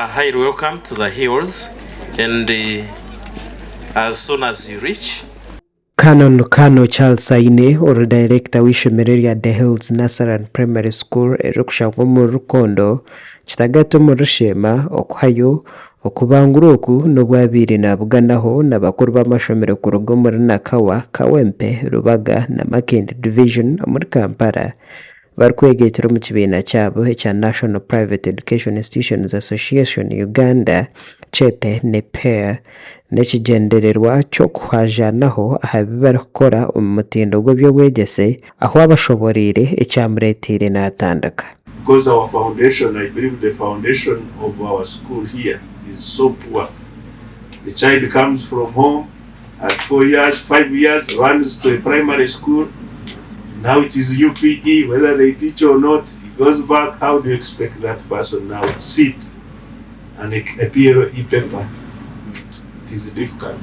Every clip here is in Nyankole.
Highly welcome to the hills and as soon as you reach. Canon Kano Charles Aine ori dayirekita w'eishomero erya The Hills Nursery and Primary School eririkushangwa omuri Rukondo, Kitagata omuri Sheema okuhayo okubangura oku n'obu abaire nabuganaho n'abakuru b'amashomero kuruga omuri Nakawa, Kawempe, Rubaga na Makindye Division omuri Kampala Barikwegaitira omu kibiina kyabo ekya National Private Education Institutions Association Uganda, CHEPE NEPEA, n'ekigyendererwa ky'okuhaajaanaho aha bi barikukora omu mutindo gw'eby'obwegyese ahu abashoboreire ekyamureeteire naatandika. Because our foundation, I believe the foundation of our school here is so poor. The child comes from home at 4 years, 5 years, runs to a primary school. Now it is UPE, whether they teach or not, he goes back. How do you expect that person now to sit and a PLE paper? It is difficult.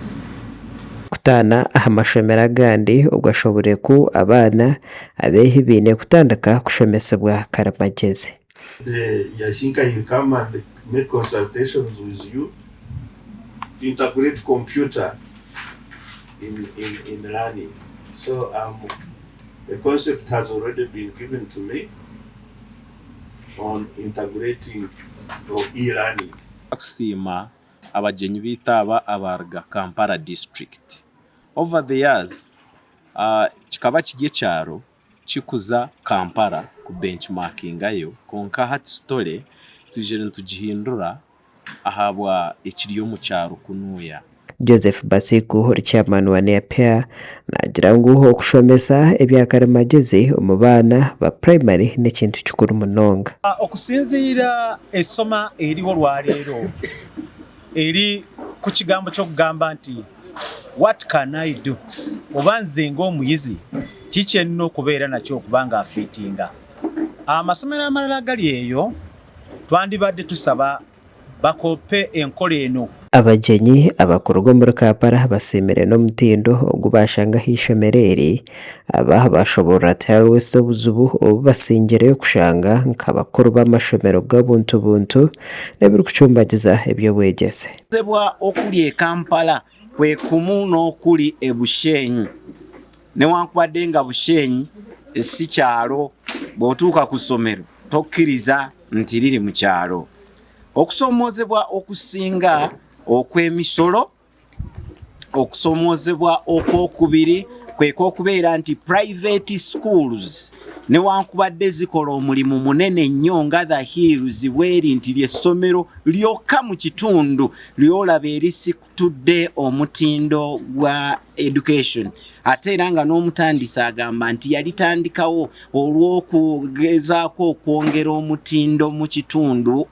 Kutaana aha mashomero agandi obwo ashoboire ku abaana abeehi baine kutandika kushomesibwa karimagyezi. The Yashinka will come and make consultations with you to integrate computer in learning. So the concept has already been given to me on integrating or e-learning. Kusiima abagyenyi baitu aba abaruga Kampala district. Over the years kikaba kiri ekyaro kikuza Kampala ku benchmarkingayo kwonka hati story twizire nitugihindura ahabwa ekiri omu kyaro kunuya. Joseph Basiku ori chairman wa NEPEA naagira ngu okushomesa ebya karimagyezi omu baana ba purayimari n'ekintu kikuru munonga. Okusinziira esoma eriho olwaleero eri ku kigambo ky'okugamba nti what can I do oba nze ng'omuyizi kiki kyenina okubeera nakyo okuba nga afiitinga amasomero amalala agali eyo twandibadde tusaba bakope enkola eno. Abagyenyi abakuruga omuri Kampala basiimire n'omutindo ogu bashanga aha ishomero eri. Aba bashoborora ati hariho obuzibu obu basingireyo kushanga nk'abakuru b'amashomero g'obuntu buntu n'ebirikucumbagiza eby'obwegyese. Zebwa okuli e Kampala kwe kumu n'okuli e Bushenyi newankubadde nga Bushenyi si kyalo bw'otuuka ku ssomero tokkiriza nti liri mu kyalo. Okusoomoozebwa okusinga okw'emisolo, okusoomoozebwa okwokubiri kwe kw'okubeera nti private schools newankubadde zikola omulimu munene nnyo nga The Hills bweri nti ly'essomero lyokka mu kitundu ly'olaba erisitudde omutindo gwa education ate era nga n'omutandisi agamba nti yalitandikawo olw'okugezaako okwongera omutindo mu kitundu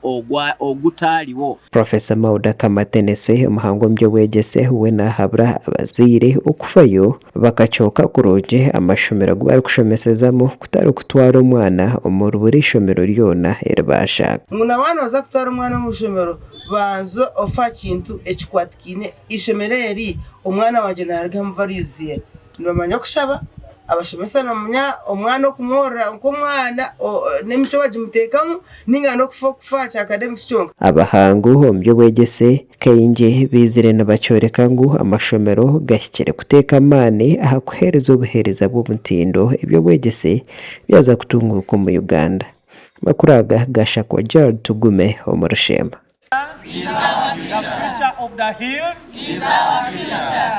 ogutaaliwo. Professor Mauda Kamatenesi omuhangu omu by'obwegyese we naahabura abazaire okufayo bakacooka kurungi amashomero agu barikushomesezaamu kutari kutwara omwana omuri buri ishomero ryona eri baashanga. Ngu na waaba nooza kutwara omwana omu ishomero banza ofe aha kintu ekikwatikaine Eishomero eri omwana wangye naarugamu values ye. Nibamanya okushaba, abashomesa nibamanya omwana okumworora nk'omwana n'emicwe bagimuteekamu ninga n'okufa okufa aha kya academics kyonka. Abahangu omu by'obwegyese kaingi baizire nibakyoreka ngu amashomero gahikire kuteeka amaani aha kuheereza obuheereza bw'omutindo eby'obwegyese byaza kutunguuka omu Uganda. Amakuru aga gashakwa Gerald Tugume omu Rushemba. The future of the hills is our future.